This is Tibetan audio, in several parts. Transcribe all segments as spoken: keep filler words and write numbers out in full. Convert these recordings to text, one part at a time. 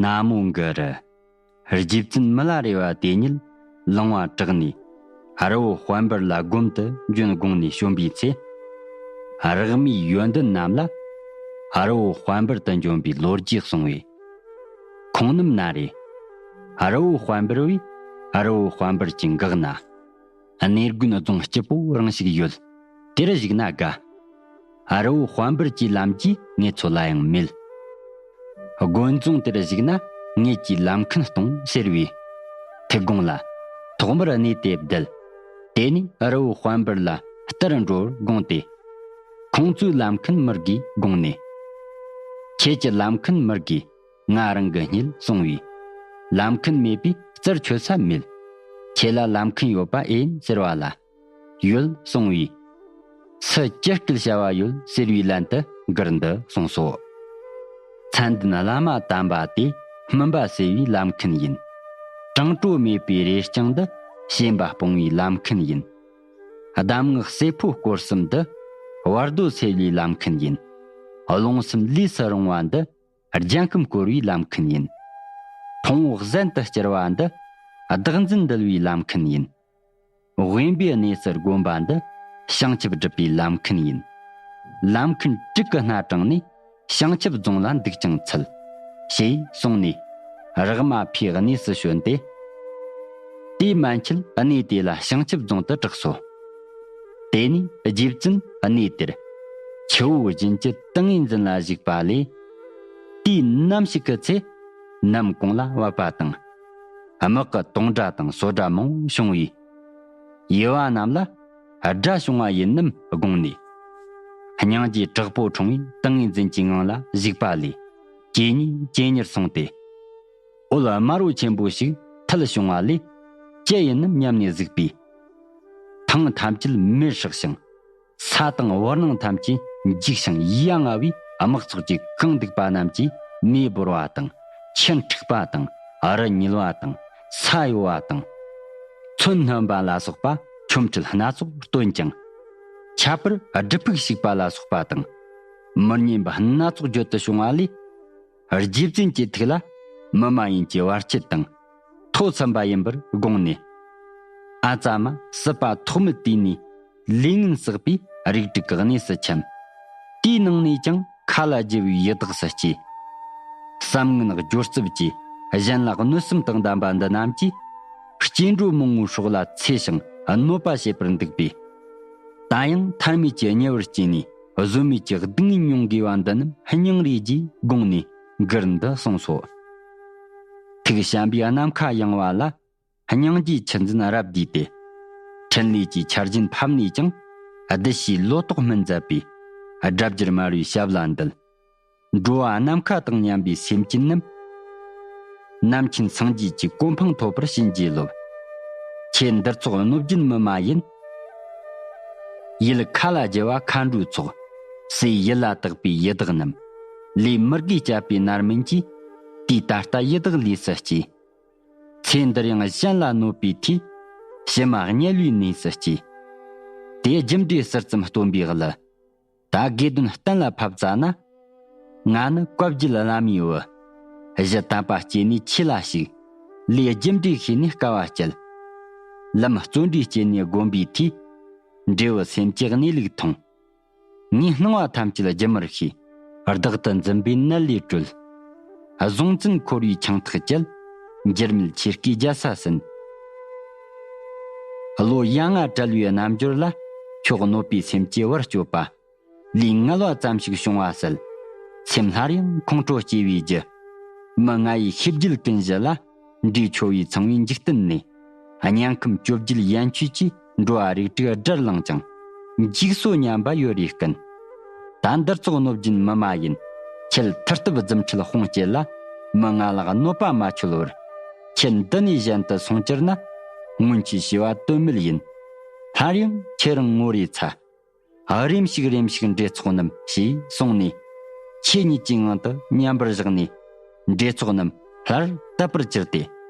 སྣ་མོ་གི་རི། རྗེ་བཙུན་མི་ལ་རས་པ་དེ་ཉིད་ལུང་བ་བྲག་ནས་རི་བོ་དཔལ་འབར་ལ་སྒོམ་དུ་འབྱོན་དགོངས་ནས་བྱོན་པའི་ཚེ། རིགས་མའི་ཡོན་ཏན་རྣམས་ལ་རི་བོ་དཔལ་འབར་དུ་འབྱོན་པའི་ལོ་རྒྱུས་གསུངས་པས། ཁོང་རྣམས་ན་རེ། རི་བོ་དཔལ་འབར་བས་རི་བོ་དཔལ་འབར་གྱི་འགག་ན། གནས་དགོན་རྫོང་སྐྱིད་པོ་རང་ཞིག་ཡོད། དེར་བཞུགས་ན་དགའ། རི་བོ་དཔལ་འབར་གྱི་ལམ་གྱི་ངེད་ཚོ་ལ་ཡང་མེད། དགོན་རྫོང་དེར་བཞུགས་ན་ངེད་ཀྱིས་ལམ་མཁན་གཏོང་ཟེར་བས། ཐུགས་དགོངས་ལ་ཐོག་མར་གནས་དེ་བསྡད། དེ་ནས་རི་བོ་དཔལ་འབར་ལ་ལྟར་འགྲོར་དགོངས་ཏེ། ཁོང་ཚོའི་ལམ་མཁན་མི་དགོས་དགོངས་ནས། ཁྱེད་ཀྱི་ལམ་མཁན་མི་དགོས། ང་རང་གི་སྙེད་གསུང་བས། ལམ་མཁན་མེད་པས་རྩར་ཆོད་ས་མེད། ཁྱེད་ལ་ལམ་མཁན་ཡོད་པ་ཨེ་ཡིན་ཟེར་བ་ལ། ཡོད་གསུང་བས། སུ་ཅི་སྐད་བྱ་བ་ཡོད་ཟེར་བའི་ལན་དུ་མགུར་འདི་གསུངས་སོ། མཚན་ལྡན་བླ་མ་དམ་པ་དེ། སྨིན་པ་སེལ་བའི་ལམ་མཁན་ཡིན། གྲང་དྲོ་མེད་པའི་རེ་རྐྱང་འདི། ཞེན་པ་སྤོང་བའི་ལམ་མཁན་ཡིན། གདམས་ངག་སྲས་ཕོ་སྐོར་གསུམ་འདི། བར་དོ་སེལ་བའི་ལམ་མཁན་ཡིན། རླུང་སེམས་ལས་སུ་རུང་བ་འདི། རྒྱལ་ཁམས་བསྐོར་བའི་ལམ་མཁན་ཡིན། མཐོང་བོ་གཟན་དུ་བསྐྱུར་བ་འདི། བདག་འཛིན་འདུལ་བའི་ལམ་མཁན་ཡིན། དབེན་པའི་གནས་སུ་བསྒོམ་པ་འདི། བྱང་ཆུབ་སྒྲུབ་པའི་ལམ་མཁན་ཡིན། ལམ་མཁན་དྲུག་གི་སྣ་དྲངས་ནས། བྱང་ཆུབ་རྫོང་ལ་འདུག་ཅིང་འཚལ། ཞེས་གསུངས་ནས། རིགས་མ་ཕའི་གནས་སུ་བྱོན་ཏེ། དེས་མན་ཆད་གནས་དེ་ལ་བྱང་ཆུབ་རྫོང་དུ་གྲགས་སོ། དེ་ནས་རྗེ་བཙུན་གནས་དེར། ཆུ་བོ་བཞིན་གྱི་ཏིང་ངེ་འཛིན་ལ་བཞུགས་པ་ལས། དུས་ནམ་ཞིག་གི་ཚེ། ནམ་གུང་ལ་བབས་པ་དང་། དམག་གི་དུང་སྒྲ་དང་སོ་སྒྲ་མང་བྱུང་བས། ཡུལ་བ་རྣམས་ལ་དགྲ་བྱུང་བ་ཡིན་ནམ་དགོངས་ནས། སྙིང་རྗེ་དྲག་པོ་འཁྲུངས་པའི་ཏིང་ངེ་འཛིན་གྱི་ངང་ལ་བཞུགས་པ་ལས། ཇེ་ཉེ་ཇེ་ཉེར་སོང་སྟེ། འོད་དམར་པོ་ཆེན་པོ་ཞིག་ཐལ་བྱུང་བ་ལས། ཅི་ཡིན་ནམ་སྙམ་ནས་གཟིགས་པས། ཐང་ཐམས་ཅད་མེར་ཧྲག་ཞིང་། ས་དང་བར་སྣང་ཐམས་ཅད་འཇིགས་ཤིང་ཡ་ང་བའི་དམག་ཚོགས་ཀྱིས་གང་འདུག་པ་རྣམས་ཀྱིས་མེ་འབོར་བ་དང་། ཆུ་འཁྲིགས་པ་དང་། རི་ཉིལ་བ་དང་། ས་གཡོ་བ་དང་། མཚོན་སྣོན་པ་ལ་སོགས་པ་ཆོ་འཕྲུལ་སྣ་ཚོགས་སྟོན་ཅིང་། ཁྱད་པར་སྒྲུབ་ཕུག་བཤིག་པ་ལ་སོགས་པ་དང་། མི་སྙན་པ་སྣ་ཚོགས་བརྗོད་དུ་བྱུང་བ་ལས། རྗེ་བཙུན་གྱི་ཐུགས་ལ་མི་མ་ཡིན་གྱི་བར་ཆད་དང་མཐོ་འཚམ་པ་ཡིན་པར་དགོངས་ནས། ཨ་ཙ་མ་སྲིད་པ་ཐོག་མེད་དུས་ནས་ལས་ངན་བསགས་པའི་རིགས་དྲུག་གི་གནས་སུ་འཁྱམས། དེའི་ནང་ནས་ཀྱང་ཁ་ལ་རྒྱུ་བའི་ཡི་དྭགས་སུ་སྐྱེས། བསམ་ངན་སྦྱོར་རྩུབ་ཀྱིས་གཞན་ལ་གནོད་སེམས་དང་ལྡན་པ་འདི་རྣམས་ཀྱིས། སྐྱེ་འགྲོ་མང་པོའི་སྲོག་ལ་འཚེ་ཞིང་གནོད་པ་བྱེད་པར་འདུག་པས། ད་ཡང་ཐར་མེད་ཀྱི་ཉེ་བར་སྐྱེས་ནས་བཟོད་མེད་ཀྱི་སྡུག་བསྔལ་མྱོང་དགོས་པ་འདི་རྣམས་སྙིང་རེ་རྗེས་དགོངས་ནས་མགུར་འདི་གསུངས་སོ། ཐུགས་བྱམས་པའི་ནམ་མཁའ་ཡངས་པ་ལ། སྙིང་རྗེའི་ཆུ་འཛིན་རབ་བསྡུས་ཏེ། འཕྲིན་ལས་ཀྱི་ཆར་ཆེན་ཕབ་ནས་ཀྱང་། བདུད་བཞིའི་ལོ་ཏོག་སྨིན་མཛད་པའི། སྒྲ་བསྒྱུར་མར་པའི་ཞབས་ལ་འདུད། འགྲོ་བ་ནམ་མཁའ་དང་མཉམ་པའི་སེམས་ཅན་རྣམས། ནམ་མཁའི་སངས་རྒྱས་ཀྱི་གོ་འཕང་ཐོབ་པར་བྱིན་གྱིས་རློབས། ཁྱེད་འདིར་ཚོགས་གནོད་སྦྱིན་མི་མ་ཡིན། ཡིད་ཁ་ལ་རྒྱུ་བ་མཁའ་འགྲོའི་ཚོགས། སུའི་ཡིད་ལ་བཏགས་པའི་ཡི་དྭགས་རྣམས། ལས་མི་དགེ་བསྐྱབ་པའི་རྣམ་སྨིན་གྱིས། དུས་ད་ལྟ་ཡི་དྭགས་ལུས་སུ་སྐྱེས། ཚེ་འདིར་ཡང་གཞན་ལ་གནོད་པའི་མཐུས། ཕྱི་མ་དམྱལ་བའི་གནས་སུ་སྐྱེས། དེ་རྒྱུ་འབྲས་ཟུར་ཙམ་སྟོན་པའི་གླུ། ད་དགེ་འདུན་གཏན་ལ་ཕབ་ཙ་ན། ང་ནི་བཀའ་བརྒྱུད་བླ་མའི་བུ། གཞི་དམ་པ་སྐྱེས་ནས་ཆོས་ལ་ཞུགས། ལས་རྒྱུ་འབྲས་ཤེས་ནས་དཀའ་བ་སྤྱད། ལམ་བརྩོན་འགྲུས་སྐྱེས་ནས་བསྒོམས་པའི་མཐུས། འབྲས་བུ་སེམས་ཀྱི་གནས་ལུགས་མཐོང་། ངའི་སྣང་བ་ཐམས་ཅད་སྒྱུ་མར་ཤེས། བདག་ཏུ་འཛིན་པའི་ནད་ལས་གྲོལ། གཟུང་འཛིན་འཁོར་བའི་ཆང་ཐག་བཅད། འགྱུར་མེད་ཆོས་སྐུའི་རྒྱལ་ས་ཟིན། བློ་ཡ་ང་བྲལ་བའི་རྣལ་འབྱོར་ལ། ཁྱོད་གནོད་པའི་སེམས་ཀྱི་བར་གཅོད་པ། ལས་ངལ་བ་ཙམ་ཞིག་བྱུང་བ་སེལ། སེམས་སླར་ཡང་ཁོང་ཁྲོ་སྐྱེ་བའི་རྒྱུ། མི་ང་ཡི་ཤེས་རྒྱུད་ཀུན་གཞི་ལ། འབྲས་འཆོལ་བའི་ཚངས་པའི་འཇིག་རྟེན་ནས། དམྱལ་ཁམས་བཅོ་བརྒྱད་ཡན་ཆོད་ཀྱིས། འགྲོ་བ་རིགས་དྲུག་དགྲར་ལངས་ཀྱང་། འཇིགས་སོ་སྙམ་པ་ཡོད་རེ་ཀུན། ད་འདིར་ཚོགས་གནོད་སྦྱིན་མི་མ་ཡིན། ཁྱེད་མཐུ་སྟོབས་རྫུ་འཕྲུལ་དཔུང་བསྐྱེད་ལ། མི་ང་ལ་གནོད་པ་མ་འཆོལ་བར། ཁྱེད་འདི་ནས་གཞན་དུ་སོང་གྱུར་ན། སྔོན་ཆད་བྱས་པ་དོན་མེད་ཡིན། སླར་ཡང་ཁྱེད་རང་ངོ་རེ་ཚ། ཨ། རེམ་ཞིག་རེམ་ཞིག་འདྲེ་ཚོགས་རྣམས་ཞེས་གསུངས་ནས། ཆོས་ཉིད་ཀྱི་ངང་དུ་མཉམ་པར་བཞག་ནས། འདྲེ་ཚོགས་རྣམས་སླར་དད་པར་གྱུར་ཏེ།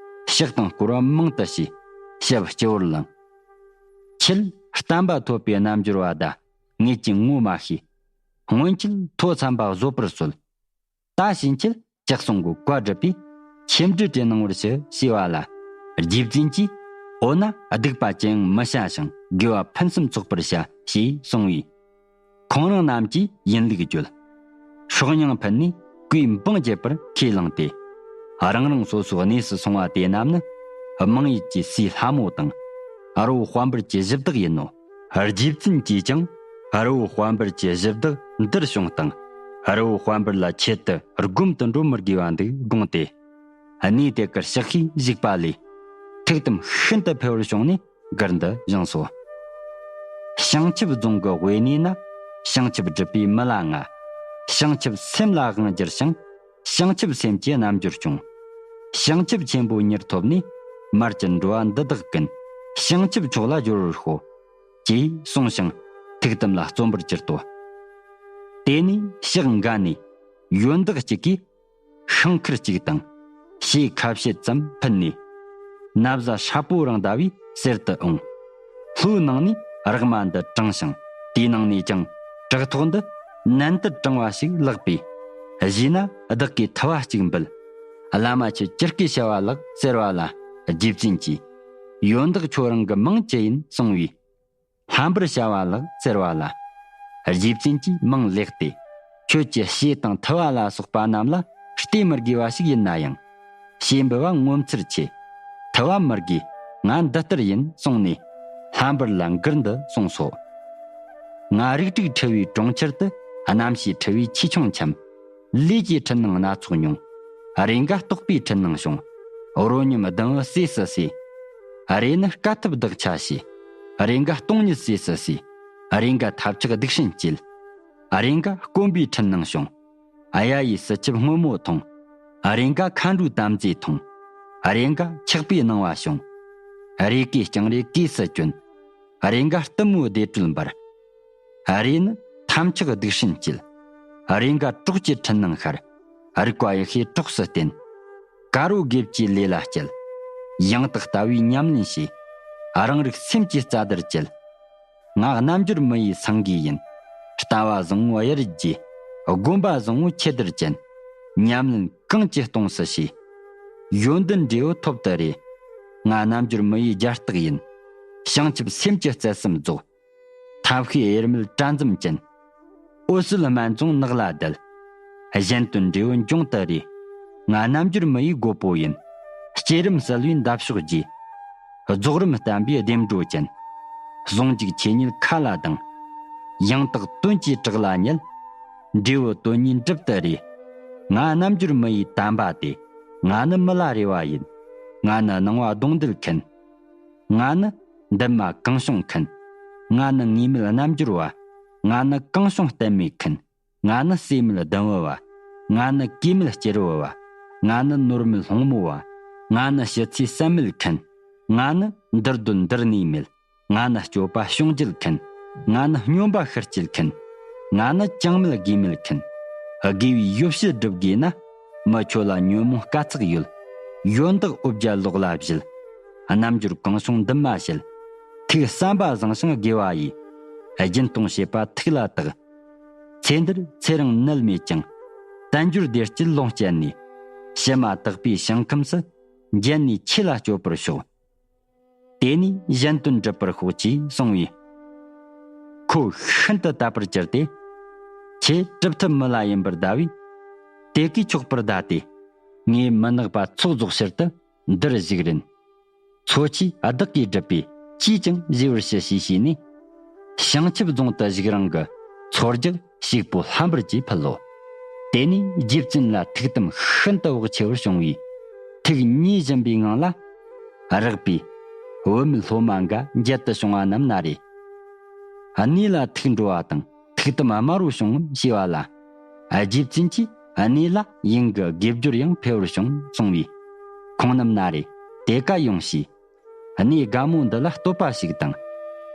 ཕྱག་དང་སྐོར་བ་མང་དུ་བྱས། ཞབས་སྤྱི་བོར་བླངས། ཁྱེད་བསྟན་པ་ཐོབ་པའི་རྣལ་འབྱོར་བ་ད། ངེད་ཀྱི་ངོ་མ་ཤེས། སྔོན་ཆད་མཐོ་འཚམ་པ་བཟོད་པར་གསོལ། ད་ཕྱིན་ཆད་ཅི་གསུང་གི་བཀའ་སྒྲུབ་པས། ཆེམ་དྲི་དྲི་གནང་བར་ཞུ་ཞེས་པ་ལ། རྗེ་བཙུན་གྱིས། འོ་ན་སྡིག་པ་ཅི་ཡང་མི་བྱ་ཞིང་དགེ་བ་ཕུན་སུམ་ཚོགས་པར་བྱ་ཞེས་གསུངས་པས། ཁོང་རང་རྣམས་ཀྱིས་ཡིན་ལུགས་བརྗོད། སྲོག་སྙིང་ཕུལ་ནས་གོས་འབངས་རྒྱས་པར་ཁས་བླངས་ཏེ། རང་རང་སོ་སོའི་གནས་སུ་སོང་བ་དེ་རྣམས་ནི། དམངས་ཡུལ་གྱི་སྲས་ལྷ་མོ་དང་། རི་བོ་དཔལ་འབར་གྱི་གཞི་བདག་ཡིན་ནོ། རྗེ་བཙུན་གྱིས་ཀྱང་། རི་བོ་དཔལ་འབར་གྱི་གཞི་བདག་འདིར་བྱུང་སྟེ། རི་བོ་དཔལ་འབར་ལ་ཆེད་དུ་སྒོམ་དུ་འགྲོ་མི་དགོས་པ་འདུག་དགོངས་ཏེ། གནས་དེ་གར་ཕྱག་གིས་བཞུགས་པ་ལས། ཐུགས་དམ་ཤིན་ཏུ་འཕེལ་བར་བྱུང་ནས། མགུར་འདི་བཞེངས་སོ། བྱང་ཆུབ་རྫོང་གི་དབེན་གནས་ན། བྱང་ཆུབ་སྒྲུབ་པའི་མི་ལ་ང་། བྱང་ཆུབ་སེམས་ལ་དབང་བསྒྱུར་ཞིང་། བྱང་ཆུབ་སེམས་ཀྱི་རྣམ་འགྱུར་སྐྱོང་། བྱང་ཆུབ་ཆེན་པོ་མྱུར་ཐོབ་ནས། མར་གྱི་འགྲོ་བ་འདི་དག་ཀུན། བྱང་ཆུབ་མཆོག་ལ་སྦྱོར་བར་ཤོག་ཅེས་གསུངས་ཤིང་། ཐུགས་དམ་ལ་བརྩོན་པར་གྱུར་ཏོ། དེ་ནས་ཕྱག་འགའ་ནས། ཡོན་བདག་གཅིག་གིས། ཤིང་ཁུར་གཅིག་དང་། ཕྱེ་ཁ་ཕྱེད་ཙམ་ཕུལ་ནས། ན་བཟའ་ཧྲ་པོ་རང་ཟླ་བའི་གསེར་དུ་འོང་། ལྷོའི་ནང་ནས་རག་མ་འདི་དྲངས་ཤིང་། དེའི་ནང་ནས་ཀྱང་བྲག་ཐོག་འདི་ནན་དུ་དྲངས་པ་ཞིག་ལགས་པས། བཞེས་ན་བདག་གིས་ཐུ་བ་གཅིག་འབུལ། བླ་མ་ཁྱེད་ཅི་སྐད་བྱ་བ་ལགས་ཟེར་བ་ལ། རྗེ་བཙུན་གྱིས། ཡོན་བདག་ཁྱོད་རང་གི་མིང་ཅི་ཡིན་གསུངས་པས། ལྷ་འབུར་བྱ་བ་ལགས་ཟེར་བ་ལ། རྗེ་བཙུན་གྱིས་མིང་ལེགས་ཏེ། ཁྱོད་ཀྱི་ཕྱེ་དང་ཐུ་བ་ལ་སོགས་པ་རྣམས་ལ་སྟེར་མི་དགོས་པ་ཞིག་ཡིན་ན་ཡང་། ཕྱེ་འབུལ་བ་ངོ་མཚར་ཆེ། ཐུ་བ་མི་དགོས། ང་འདི་ལྟར་ཡིན་གསུངས་ནས། ལྷ་འབུར་ལ་མགུར་འདི་གསུངས་སོ། ང་རིགས་དྲུག་ཁྲི་བའི་གྲོང་ཁྱེར་དུ། རྣམ་ཤེས་ཁྲི་བའི་ཆེ་ཆུང་འཁྱམས། ལས་ཀྱི་འཕྲུལ་སྣང་སྣ་ཚོགས་མྱོང་། རེས་འགའ་རྟོག་པའི་འཕྲུལ་སྣང་བྱུང་། རོ་སྙོམས་སྡང་བོ་སྲས་སུ་སྲས། རེས་ནི་དཀའ་ཐུབ་བདག་ཆ་བྱས། རེས་འགའ་སྟོང་ཉིད་སྲས་སུ་སྲས། རེས་འགའ་ཐབས་ཆག་སྡིག་སྲིན་སྐྱེས། རེས་འགའ་སྐོམ་པའི་འཕྲུལ་སྣང་བྱུང་། གཡའ་ཡི་སྲིད་ཁྱབ་སྔོན་མོ་མཐོང་། རེས་འགའ་མཁའ་འགྲོའི་དམ་རྫས་མཐོང་། རེས་འགའ་ཆགས་པའི་སྣང་བ་བྱུང་། རེས་ཀའི་སྤྱང་རེས་གོས་སུ་གྱོན། རེས་འགའ་གཏུམ་མོའི་བདེ་དྲོད་འབར། རེས་ནི་ཐམས་ཅད་སྡིག་སྲིན་སྐྱེས། རེས་འགའ་གྲོགས་ཀྱི་འཕྲུལ་སྣང་ཤར། རིག་པ་ཡེ་ཤེས་གྲོགས་སུ་བསྟེན། དཀར་པོ་དགེ་བཅུའི་ལས་ལ་སྐྱེལ། ཡང་དག་ལྟ་བའི་ཉམས་ལེན་བྱས། རང་རིག་སེམས་ཀྱི་རྩ་དར་བཅད། ང་རྣལ་འབྱོར་མི་ཡི་སེང་གེ་ཡིན། ལྟ་བ་བཟང་བོ་དབྱེར་བརྗེ། སྒོམ་པ་བཟང་བོ་ཆེ་དར་ཅན། ཉམས་ལེན་གང་ཅི་སྟོང་སུ་བྱས། ཡོན་ཏན་འབྲས་བུ་ཐོབ་ཏུ་རེ། ང་རྣལ་འབྱོར་མི་ཡི་རྒྱལ་རྟགས་ཡིན། བྱང་ཆུབ་སེམས་ཀྱི་རྩལ་གསུམ་རྫོགས། ཐབས་ཤེས་གཡེར་མེད་དྲ་འཛུམ་ཅན། འོད་གསལ་སྨན་ལྗོངས་ནགས་ལ་བསྡད། གཞན་དོན་འབྲས་བུ་འབྱུང་དུ་རེ། ང་རྣལ་འབྱོར་མི་ཡི་རྒོད་པོ་ཡིན། བསྐྱེད་རིམ་གསལ་བའི་འདབ་གཤོག་རྒྱས། རྫོགས་རིམ་བརྟན་པའི་ལྡེམ་སྒྲོ་ཅན། ཟུང་འཇུག་ཆོས་ཉིད་མཁའ་ལ་ལྡིང་། ཡང་དག་དོན་གྱི་བྲག་ལ་ཉལ། འབྲས་བུ་དོན་གཉིས་འགྲུབ་ཏུ་རེ། ང་རྣལ་འབྱོར་མི་ཡི་དམ་པ་སྟེ། ང་ནི་མི་ལ་རས་པ་ཡིན། ང་ནི་སྣང་བ་གདོང་འདུལ་མཁན། ང་ནི་འདུན་མ་གང་བྱུང་མཁན། ང་ནི་ངེས་མེད་རྣལ་འབྱོར་བ། ང་ནི་གང་བྱུང་གཏན་མེད་མཁན། ང་ནི་སྲེད་མེད་ལྡུམ་བུ་བ། ང་ནི་གོས་མེད་སྐྱེར་བུ་བ། ང་ནི་ནོར་མེད་སློང་མོ་བ། ང་ནི་ཞི་ཚེ་བསམ་མེད་མཁན། ང་ནི་འདིར་སྡོད་འདིར་གནས་མེད། ང་ནི་སྤྱོད་པ་བྱུང་བརྒྱུད་མཁན། ང་ནི་སྨྱོན་པ་ཤི་བསྐྱེད་མཁན། ང་ནི་ཅང་མེད་དགོས་མེད་མཁན། དགེ་བའི་ཡོ་བྱད་སྒྲུབ་དགོས་ན། མི་ཁྱོད་ལ་ཉོན་མོངས་དཀའ་ཚེགས་ཡོད། ཡོན་བདག་འོ་བརྒྱལ་ལོག་ལ་བཞུད། རྣལ་འབྱོར་གང་བྱུང་འདུན་མ་བྱེད། ཐུགས་བསམ་པ་བཟང་ཞིང་དགེ་བ་ཡིས། སྦྱིན་གཏོང་བྱེད་པ་ཐུགས་ལ་བཏགས། ཚེ་འདིར་ཚེ་རིང་ནད་མེད་ཅིང་། དལ་འབྱོར་བདེ་སྐྱིད་ལོངས་སྤྱད་ནས། ཕྱི་མ་དག་པའི་ཞིང་ཁམས་སུ། འགྱེལ་ནས་ཆོས་ལ་སྤྱོད་པར་ཤོག་དེ་ནས་གཞན་དོན་སྒྲུབ་པར་ཤོག་ཅེས་གསུངས་པས། ཁོ་ཤིན་ཏུ་དད་པར་གྱུར་ཏེ། ཁྱེད་གྲུབ་ཐོབ་མི་ལ་ཡིན་པར་གདའ་བས། དེ་གིས་ཆོག་པར་གདའ་སྟེ། ངས་མི་ནག་པ་ཚོགས་རྫོགས་ཕྱིར་དུ་འདིར་བཞུགས་རན། འཚོ་ཆས་བདག་གིས་བསྒྲུབས་པས་ཅིས་ཀྱང་བཞེས་པར་ཞུ་ཞེས་བྱས་ནས། བྱང་ཆུབ་རྫོང་དུ་བཞུགས་རིང་གི་འཚོ་རྒྱག་ཞིག་པོ་ལྷམ་པར་གྱིས་ཕུལ་ལོ། དེ་ནས་རྗེ་བཙུན་ལ་ཐུགས་དམ་ཤིན་ཏུ་བག་ཆེ་བར་བྱུང་བས། ཐུགས་མཉེས་བཞིན་པའི་ངང་ལ། རེག་པས། བུད་མེད་སློབ་མ་འགའ་མཇལ་དུ་བྱུང་བ་རྣམས་ན་རེ། གནས་ལ་ཐུགས་འགྲོ་བ་དང་། ཐུགས་དམ་དམར་བོ་བྱུང་ངམ་ཞེས་པ་ལ། རྗེ་བཙུན་གྱིས་གནས་ལ་ཡིན་གྱི་དགེ་སྦྱོར་ཡང་འཕེལ་བར་བྱུང་གསུངས་པས། ཁོང་རྣམས་ན་རེ་དེ་ཀ་ཡོང་ཞེས། གནས་དགའ་མོ་འདི་ལ་བསྟོད་པ་ཞིག་དང་།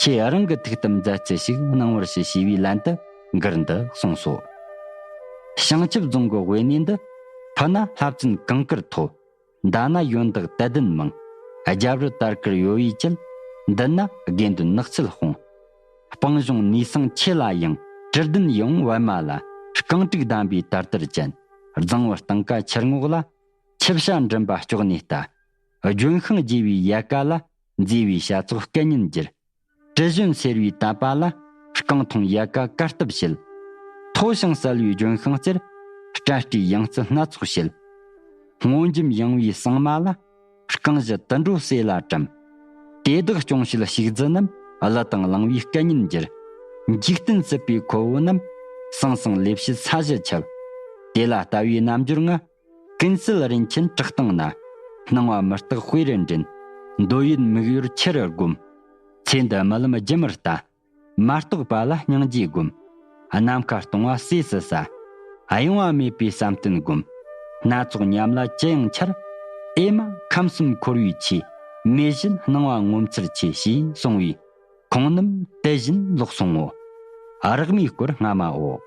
ཁྱེད་རང་གི་ཐུགས་དམ་མཛད་ཚུལ་ཞིག་གནང་བར་ཞུ་ཞེས་པའི་ལན་དུ་མགུར་འདི་གསུངས་སོ། བྱང་ཆུབ་རྫོང་གི་དབེན་གནས་འདི། ཕུ་ན་ལྷ་བཙུན་གངས་དཀར་མཐོ། མདའ་ན་ཡོན་བདག་དད་ལྡན་མང་། རྒྱབ་རི་དར་དཀར་ཡོལ་བའི་དཀྱིལ། མདུན་ན་དགེ་འདུན་ནགས་ཚལ་སྤོང་། སྤང་གཞུང་ནུས་སེང་ཆེ་ལ་ཡང་། དྲི་ལྡན་ཡིད་འོང་པད་མ་ལ། རྐང་དྲུག་གདམས་པའི་དར་དར་ཅན། རྫིང་བུ་སྟེང་ཀ་ཆུ་ངོགས་ལ། ཁྲི་བྱ་མགྲིན་པ་སྐྱོགས་ནས་ལྟ། ལྗོན་ཤིང་རྒྱས་པའི་ཡལ་ག་ལ། མཛེས་པའི་བྱ་ཚོགས་སྐད་སྙན་འགྱུར། དྲི་བཞོན་སེར་བའི་དད་པ་ལ། རྐང་འཐུང་ཡལ་ག་གར་སྟབས་བྱེད། མཐོ་ཞིང་གསལ་བའི་ལྗོན་ཤིང་རྩེར། སྐྲ་སྤྲའི་ཡང་རྩེ་སྣ་ཚོགས་བྱེད། སྔོ་འཇམ་ཡངས་པའི་ཟངས་མ་ལ། རྐང་བཞི་དུད་འགྲོ་ཟས་ལ་བཀྲམ། དེ་དག་སྐྱོང་བྱེད་ཞུགས་རྫི་རྣམས། གླུ་དང་གླིང་བུའི་སྐད་སྙན་འགྱུར། འཇིག་རྟེན་སྲིད་པའི་ཁོ་བོ་རྣམས། ཟང་ཟིང་ལེབ་བྱེད་ས་གཞི་ཁྱབ། དེ་ལ་ལྟ་བའི་རྣམ་འགྱུར་ལྔ། ཀུན་གསལ་རིན་ཆེན་བཀྲག་སྟེང་ན། སྣང་བ་མི་རྟག་དཔེ་རུ་འདྲེན། འདོད་ཡོན་མིག་ཡོར་ཆུ་རུ་བསྒོམ། ཚེ་འདི་རྨི་ལམ་སྒྱུ་མར་ལྟ། མ་རྟོགས་པ་ལ་སྙིང་རྗེ་སྒོམ། ནམ་མཁའ་སྟོང་བ་ཟོས་སུ་ཟ། གཡེང་བ་མེད་པའི་བསམ་གཏན་སྒོམ། སྣ་ཚོགས་ཉམས་ལ་ཅི་ཡང་འཆར། ཨེ་མ་ཁམས་གསུམ་འཁོར་བའི་ཆོས། མེད་བཞིན་སྣང་བ་ངོ་མཚར་ཆེ། ཞེས་གསུངས་པས། ཁོང་རྣམས་དེ་བཞིན་ལོག་སོང་ངོ་། རག་མའི་སྐོར་སྔ་མའོ།